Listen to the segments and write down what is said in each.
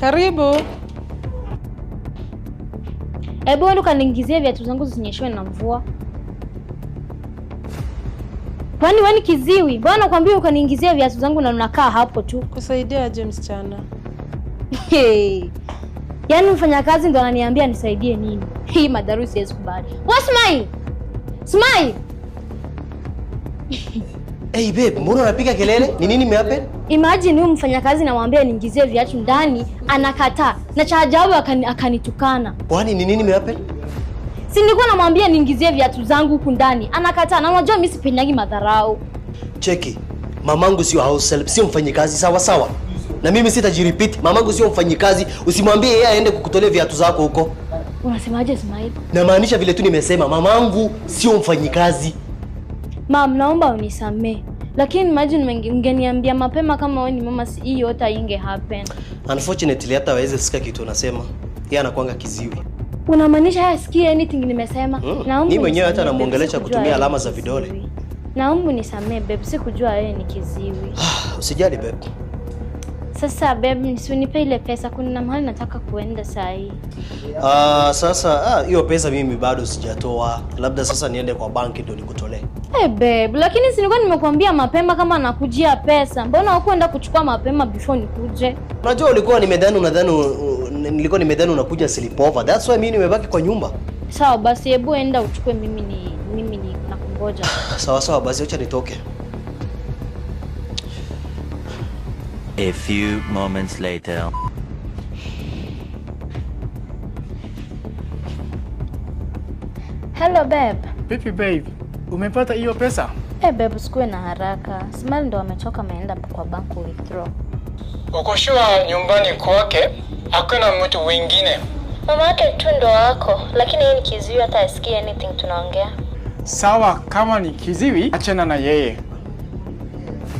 Karibu. Hebu wewe ukaniingizia viatu zangu zisinyeshwe na mvua. Kwani wewe ni kiziwi? Mbona nakwambia ukaniingizia viatu zangu na unakaa hapo tu? Kusaidia aje msichana? Hey. Yaani mfanyakazi ndo ananiambia nisaidie nini? Hii madharu siwezi kubali. Wewe Smile. Smile. Hey babe, mbona unapiga kelele? Ni nini imehappen? Imagine huyu mfanyakazi namwambia niingizie viatu ndani, anakataa. Na cha ajabu akanitukana. Kwani ni nini imehappen? Si nilikuwa namwambia niingizie viatu zangu huku ndani, anakataa. Na unajua mimi sipendagi madharau. Cheki. Mamangu sio house help, sio mfanyikazi, sawa sawa. Na mimi sitajirepeat. Mamangu sio mfanyikazi, usimwambie yeye aende kukutolea viatu zako huko. Unasemaje Smile? Namaanisha vile tu nimesema, mamangu sio mfanyikazi. Mam, naomba unisamee. Lakini imagine ungeniambia mapema kama wewe ni mama, si hii yote inge happen. Unfortunately hata hawezi sikia kitu unasema. Yeye anakuanga kiziwi. Unamaanisha hasikii anything nimesema? Naomba Mimi mwenyewe hata unisamee, babe, namuongelesha sikujua kutumia yeye alama ni za vidole. kiziwi. Naomba unisamee babe, sikujua yeye ni kiziwi. Usijali babe. Sasa babe, usinipe ile pesa, kuna mahali nataka kuenda saa hii. Sasa hiyo pesa mimi bado sijatoa. Labda sasa niende kwa banki ndio nikutolee. Hey babe, lakini si nilikuwa nimekuambia mapema kama nakujia pesa. Mbona hukuenda kuchukua mapema before nikuje? Unajua ulikuwa nimedhani unadhani nilikuwa nimedhani unakuja sleepover. That's why mimi nimebaki kwa nyumba. Sawa basi, hebu enda uchukue, mimi ni nakungoja. Sawa sawa basi, acha nitoke. A few moments later. Hello babe. Vipi babe, umepata hiyo pesa? Hey babe, usikuwe na haraka. Smile ndo ametoka ameenda kwa bank withdraw. Uko sure nyumbani kwake hakuna mtu mwingine? Mama yake tu ndo wako, lakini yeye ni kiziwi, hata asikii anything tunaongea. Sawa, kama ni kiziwi achana na yeye.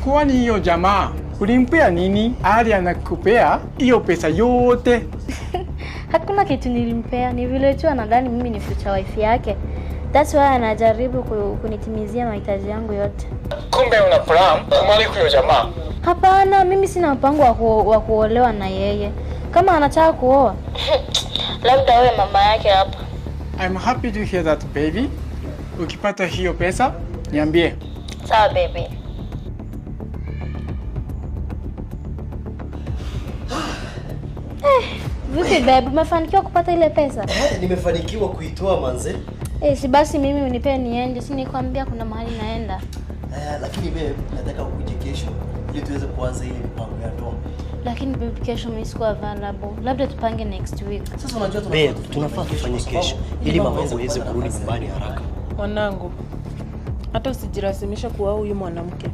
Kwani hiyo jamaa ulimpea nini hadi anakupea hiyo pesa yote? Hakuna kitu nilimpea, ni vile tu anadhani mimi ni future wife yake. That's why anajaribu kunitimizia mahitaji yangu yote. Kumbe una plan kumali huyo jamaa? Hapana, mimi sina mpango wa kuolewa na yeye. Kama anataka kuoa, labda wewe mama yake hapa. I'm happy to hear that baby. Ukipata hiyo pesa niambie. Sawa baby. Vipi babe, umefanikiwa kupata ile pesa? Nimefanikiwa kuitoa manze. Si basi mimi unipe niende, si nikwambia kuna mahali naenda. Lakini babe, nataka ukuje kesho ili tuweze kuanza ile mipango ya ndoa. Lakini babe, kesho mimi siko available. Labda tupange next week. Sasa unajua tunafaa tufanye kesho ili mama aweze kurudi nyumbani haraka. Mwanangu, hata usijirasimishe kuoa huyu mwanamke.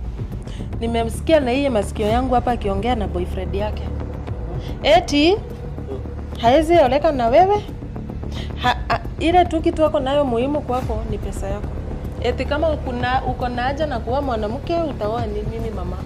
Nimemsikia na yeye masikio yangu hapa akiongea na boyfriend yake. Eti haezi oleka na wewe. Ile tu kitu wako nayo muhimu kwako ni pesa yako. Eti kama uko na haja na kuoa mwanamke utaoa ni mimi mama.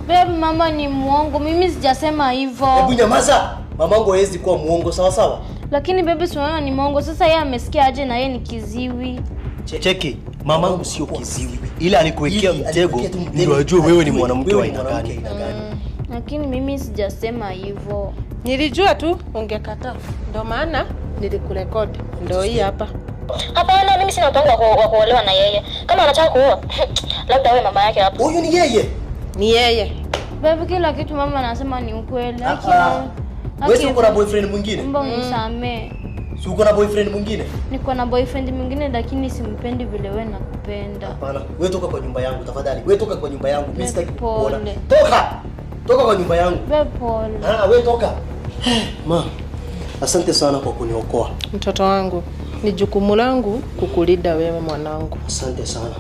Babe, mama ni muongo. Mimi sijasema hivyo. Hebu nyamaza. Mamangu hawezi kuwa muongo, sawa sawa? Lakini babe, si unaona ni muongo. Sasa yeye amesikia aje na yeye ni kiziwi? Cheki, mamangu sio kiziwi. Ila alikuwekea mtego ndio ajue wewe ni mwanamke wa aina gani. Lakini mimi sijasema hivyo. Nilijua tu ungekataa. Ndio maana nilikurekodi. Ndio hii hapa. Hapana, mimi sina mpango wa kuolewa na yeye. Kama anataka kuoa, labda wewe mama yake hapa. Huyu ni yeye. Ni yeye. Baby, kila kitu mama anasema ni ukweli. Wewe uko na boyfriend mwingine? Mbona unisamee? Si uko na boyfriend mwingine? Niko na boyfriend mwingine lakini simpendi vile wewe nakupenda. Hapana, wewe toka kwa nyumba yangu tafadhali. Wewe toka kwa nyumba yangu. Mimi sitaki kukuona. Pole. Toka. Toka kwa nyumba yangu. Wewe pole. Wewe toka. Ma, asante sana kwa kuniokoa. Mtoto wangu, ni jukumu langu kukulinda wewe mwanangu. Asante sana.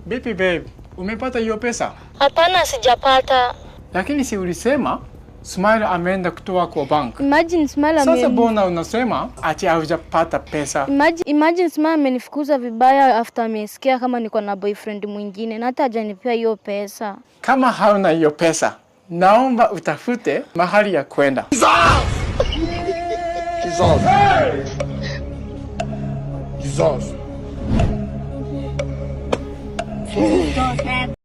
Vipi babe, umepata hiyo pesa? Hapana, sijapata. Lakini si ulisema Smile ameenda kutoa kwa bank. Imagine Smile Sasa mbona unasema ati haujapata pesa? Imagine Smile amenifukuza vibaya after amesikia kama niko na boyfriend mwingine na hata hajanipea hiyo pesa. Kama hauna hiyo pesa, naomba utafute mahali ya kwenda. Jesus. Jesus. Don't